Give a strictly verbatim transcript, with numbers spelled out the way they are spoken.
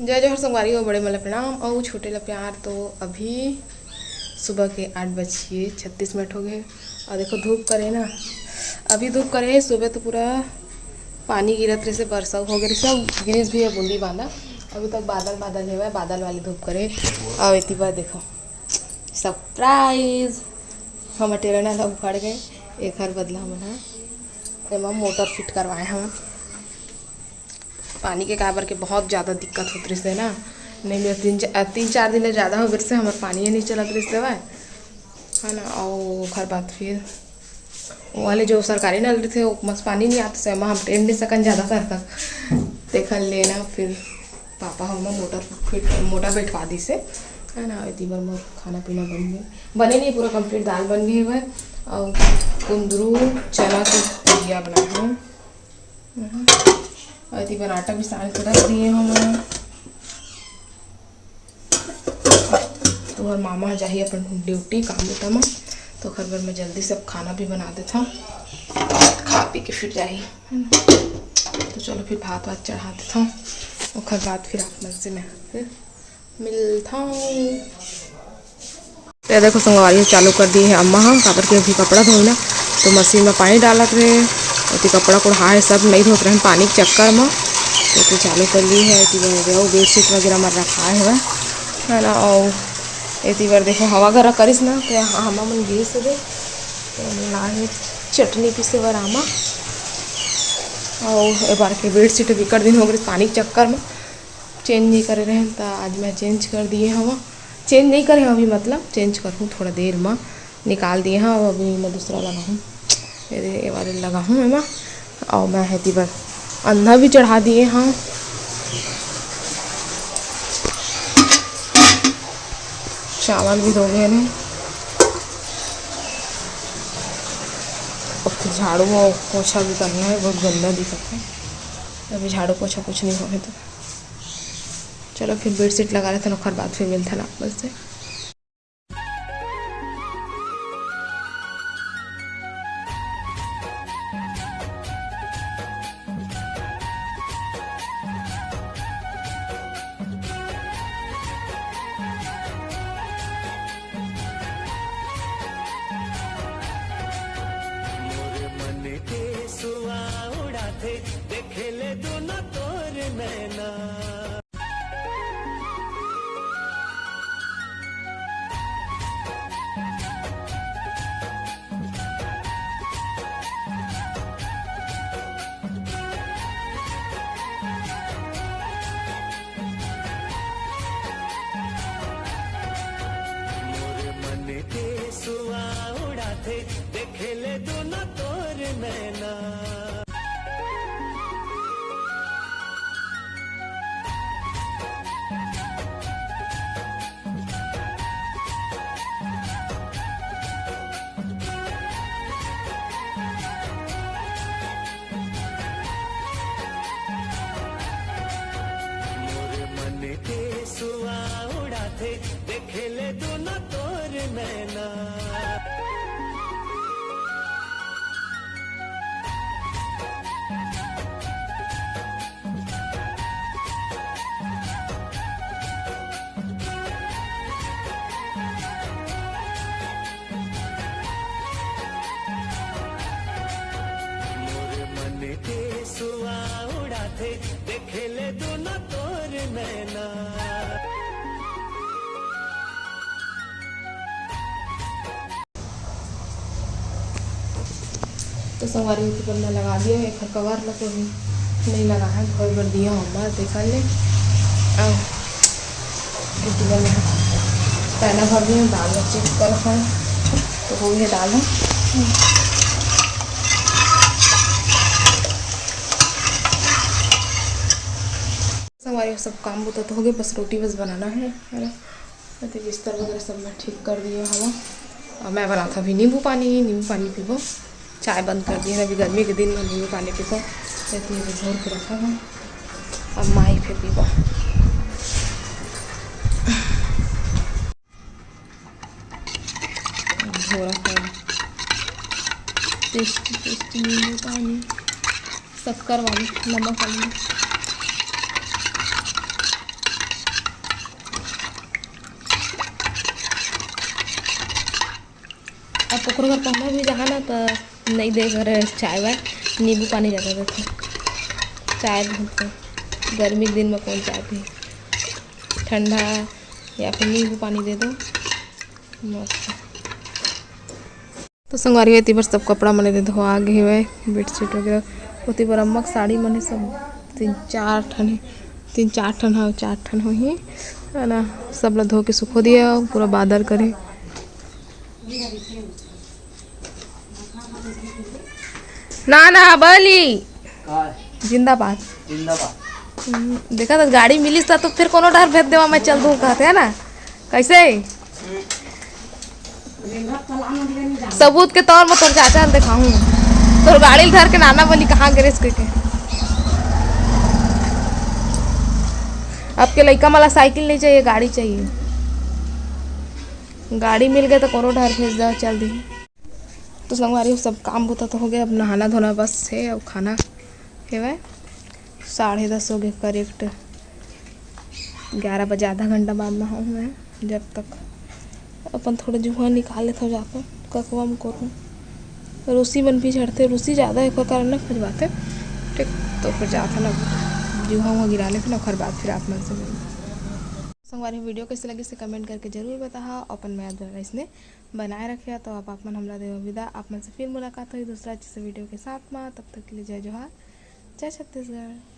जय जोहार संगवारी हो, बड़े मन ला प्रणाम अउ छोटे ला प्यार। तो अभी सुबह के आठ बज के छत्तीस मिनट हो गए हे। अउ देखो धूप करे ना, अभी धूप करे हे। सुबह तो पूरा पानी गिरत रहिसे, बरसा हो गए रहिसे, गिरिस भी हे बूंदी बांदा। अभी तक बादल बादल हेवय, बादल वाली धूप करे। अउ एती बर देखो surprise, हमर टेरना ला उखड़ गए, एखर बदला हमन ह एमा मोटर फिट करवाए हवन। पानी के काबर के बहुत ज़्यादा दिक्कत होत रहिस हे ना, नहीं मिलत। तीन चा-, तीन चार दिन ले ज़्यादा हो गए से हमर पानी नहीं चलत रहिस हवय, है ना। अउ ओखर बाद फिर वो वाले जो सरकारी नल रहिथे, ओमा से पानी नहीं आत, से एमा हम टेर नहीं सकन ज़्यादातर तक। तेखर ले ना फिर पापा ह ओमा मोटर फिट, मोटर बैठवा दिस हे, है ना। एती बर मोर खाना पीना बन गए, बने नहीं, पूरा complete दाल बन गए हवय। अउ कुंदरू चना के भुजिया बनाए हवय। हम्म। अउ एती बर आटा भी सान के रख दिए हवं। तुहर मामा जाही अपन ड्यूटी काम बुता म, तो ओखर बर मैं जल्दी से अब खाना भी बना देथव, खा पी के फिर जाही, है ना। तो चलो फिर भात वात चढ़ा देथव, ओखर बाद फिर आप मन से मैं फिर मिलथव। तो ये देखो संगवारी, चालू कर दिए हे अम्मा ह, काबर के अभी कपड़ा धोए ना, तो मशीन में पानी डालत रहे, ओती कपड़ा कुढ़ा हे, सब नहीं धोत रहे पानी के चक्कर में। तो, तो चालू कर लिए हे, एती बर वो बेडशीट वगैरह मन रखाए हवय, है ना। अउ एती बर देखो हवा गर्रा करिस ना, तो हमा मन गिरिस हे, तो लाए हे चटनी पीसे बर आमा। अउ ए बार के बेडशीट बिकट दिन हो गए पानी के चक्कर में चेंज नहीं करे रहेन, त आज मैं चेंज कर दिए हवं। चेंज नहीं करे हवं अभी, मतलब चेंज करहूँ थोड़ा देर म, निकाल दिए हवं। अभी मैं दूसरा लगाहूँ, ये दे, ये वाले लगाहूँ एमा। अउ मैं हेती बर अंधा भी चढ़ा दिए हवं, चावल भी धो गए ने। अब तो झाड़ू अउ पोछा भी करना है, बहुत गंदा दिखत है। अभी झाड़ू पोछा कुछ नहीं होए तो चलो फिर बेडशीट लगा लेथन, ओखर बाद फिर मिलथन आप मन से। मोर मन के सुआ उड़ाथे, देखे ले दोनों तोर नैना। मोर मन के सुआ उड़ाथे, देखे ले दोनों तोर नैना। मोर मन के सुआ उड़ाथे, देखे ले दोनों तोर नैना। मोर मन के सुआ उड़ाथे, देखे ले दोनों तोर नैना। तो संगवारी हो, एती बर मैं लगा दिया एखर कवर ला, तो अभी नहीं लगा है, धोए बर दिया हूँ मैं, देखा ले। आओ, एती बर मैं पैना भर दिया, दाल ला चेक कर है, तो हो गया दाल है। संगवारी हो, सब काम बुता तो हो गया, बस रोटी बस बनाना है, है ना। अति बिस्तर वगैरह सब मैं ठीक कर दिया हूँ। अब मैं बनाता अभी नींबू पानी, नींबू पानी पीबो। चाय बंद कर दिए ना, अभी गर्मी के दिन में नींबू पानी पीबो। तो ये अभी झोर के रखा है, अब माई फिर पीबो। झोरा है टेस्टी टेस्टी नींबू पानी, शक्कर वाली, नमक वाली। ओकरो घर पहना भी जहाँ ना, तो नहीं दे करे चाय वाय, नींबू पानी ज़्यादा देथे। चाय बहुत गर्मी के दिन में कौन चाय पी, ठंडा या फिर नींबू पानी दे दो, मस्त। तो संगवारी हो, एती बर सब कपड़ा मने दे धोआ गे हवय, बेडशीट वगैरह। ओती बर अम्मा के साड़ी मने सब तीन चार ठन हे, तीन चार ठन, हाँ, चार ठन होही, है ना। सब ला धो के सुखो दिया, पूरा बादर करे। ना, ना, बली। का? जिंदाबाद। जिंदाबाद। हम्म, देखा तो गाड़ी मिलिस त तो फिर कोनो डर भेज देवा, मैं चल दूँ कहते, है ना? कैसे? सबूत के तौर में तोर चाचा ल देखाहूँ, तोर गाड़ी ल धर के नाना बली कहाँ गिरिस कहिके। अब के लइका मन ला साइकिल नहीं चाहिए, गाड़ी चाहिए। गाड़ी मिल गए तो कोनो डर भेज दे, चल दी। तो संगवारी हो, सब काम बुता तो हो गया, अब नहाना धोना बस है, अब खाना हेवय। साढ़े दस हो गए करेक्ट, ग्यारह बजे, आधा घंटा बाद नहाऊँ मैं। जब तक अपन थोड़ा जुहा निकाल लेथव जाकर ककवा में करूँ। रूसी मन भी झड़ते, रूसी ज़्यादा है, ओकर कारण ना खजवाते। ठीक, तो फिर जात है ना, जुहा उहा गिरा लेते ना, ओकर बाद फिर आप मन से मिलते। संगवारी हो, वीडियो कैसे लगी से कमेंट करके जरूर बताहा। अपन मया दुलार इसने बनाए रखे, तो अब आप मन हमला देवा विदा। आप मन से फिर मुलाकात होही दूसरा अच्छे से वीडियो के साथ मा। तब तक के लिए जय जोहार, जय छत्तीसगढ़।